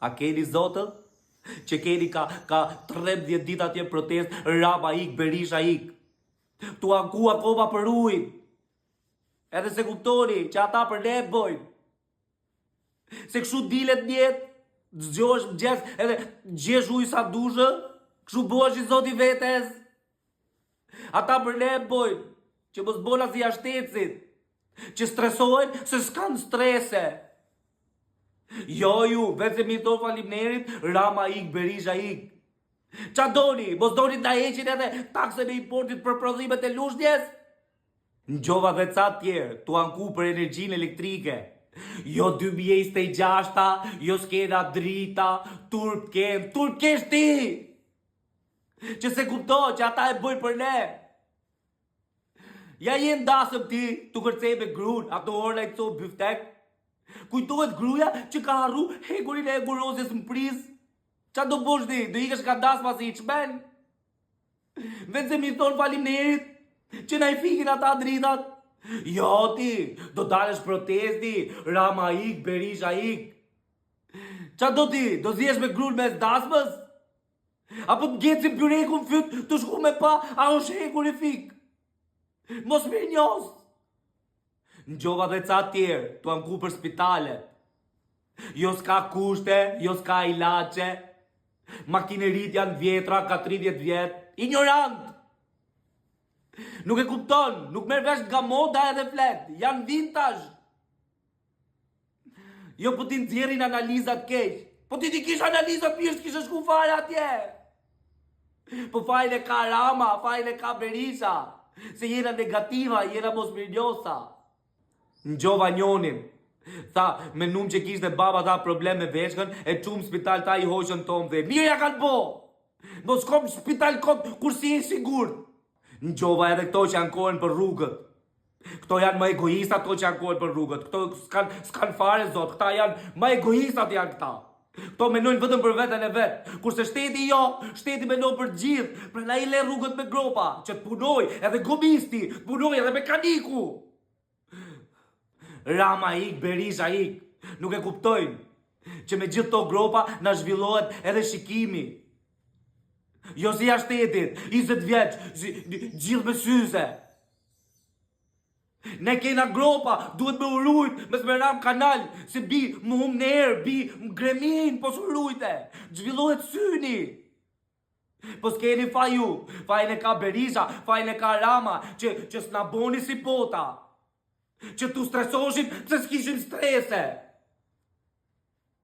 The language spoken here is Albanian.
A keni zotët? Që keni ka, ka 13 ditë atje protestë, Rama ik, Berisha ik. Tu anku akoma për ujin. Edhe s'e kuptoni që ata për ne e bojnë. Se kështu dilet në jetë, të zgjohesh në mëngjes edhe gjesh ujë sa dush, kështu bëhesh i zoti vetes. Ata për ne e bojnë, që mos bona si jashtësit, që stresohen se s'kanë strese. Jo ju, veç se m'i thonë faleminderit, Rama ik, Berisha ik. Ça doni, mos doni të na heqin edhe taksën e importit për prodhimet e Lushnjes? Ngjova dhe ca tjerë, tu anku për energjinë elektrike. Jo 2026-ta, jo s'kena drita, turp ken, turp kesh ti! Që s'e kupton që ata e bëjnë për ne. Ja je në dasëm ti, tu kërce me grun, ato orë e këto byftek. Kujtohet gruja që ka harru hekurin e hekurosjes në prizë. Ça do bosh ti, do ikësh nga dasma si i çmen? Veç se m'i thonë faleminderit, që na i fikin ata dritat. Jo ti, do dalësh protesti, Rama ik, Berisha ik. Ça do ti, do zihesh me grun mes dasmës? Apo të ngecin byreku në fyt, të shku me pa, a është hekuri fik? Mos mirënjohës. Ngjova dhe ca tjerë, tu anku për spitalet. Jo s'ka kushte, jo s'ka ilaçe. Makineritë janë vjetra, ka 30 vjet. Ignorant! Nuk e kupton, nuk merr vesh nga moda edhe flet. Janë vintage. Jo po t'i nxjerrin analizat keq. Po ti t'i kish analizat mirë, s'kishe shku fare atje. Po fajin e ka Rama, fajin e ka Berisha. Se jena negativa, jena mosmirënjohsa. Ngjova njonin. Tha, menum që kishte baba tha problem me veshkën, e çum spital tha i hoqën tomthin. Mirë ja kanë bo! Mos shko n'spital kot kur s'je i sigurt. Ngjova edhe këto që ankohen për rrugët. Këto janë më egoista këto që ankohen për rrugët. Këto s'kan s'kan fare zot, këta janë më egoistat janë këta. Këto menojnë vetëm për veten e vet. Kurse shteti jo, shteti menon për të gjithë. Prandaj i le rrugët me gropa, që të punoj edhe gomisti, të punoj edhe mekaniku. Rama ik, Berisha ik. Nuk e kuptojnë që me gjithë këto gropa na zhvillohet edhe shikimi. Jo si jashtë shtetit, 20 vjeç, si, gjithë me syze. Ne kena gropa, duhet me u rujt, mos me ra n'kanal, se bi më hum në erë, bi më gremin, po s'u rujte, zhvillohet syni. Po s'keni faj ju, fajin e ka Berisha, fajin e ka Rama, që, që s'na boni si bota, që tu stresoshim, pse s'kishim strese.